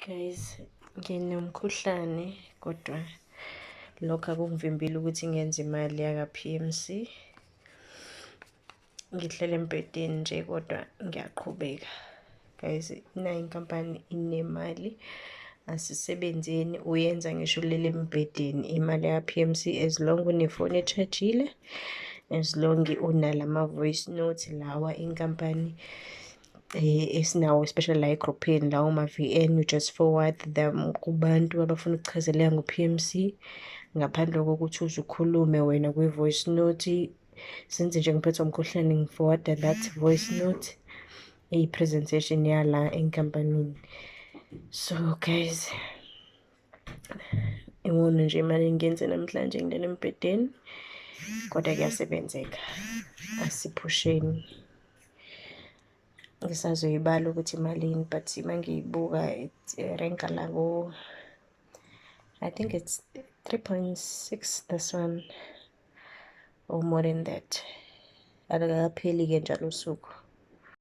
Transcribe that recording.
Guys, nginomkhuhlane kodwa lokho akungivimbeli ukuthi ngenze imali yaka-P_M_C. Ngihleli embhedeni nje kodwa ngiyaqhubeka. Guys, nayi inkampani inemali, asisebenzeni. Uyenza ngisho ulele embhedeni imali yaka-P_M_C as long unefoni e-charge-ile, as long unalama-voice note lawa inkampani esinawo, especially la egruphini, lawo ma-V_N, you just forward them kubantu abafuna ukuchazeleka ngo-P_M_C, ngaphandle kokuthi uze ukhulume wena kwi-voice note. Since nje ngiphethwe umkhuhlane, ngi-forward-a that voice note eyi-presentation yala enkampanini. So guys, iwona nje imali engiyenze namhlanje ngilele embhedeni, kodwa kuyasebenzeka, asiphusheni. Ngisazoyibala ukuthi imalini, but uma ngiyibuka i-rank-a la ko, I think it's 3.6 this one or more than that. Alukakapheli-ke njalo usuku.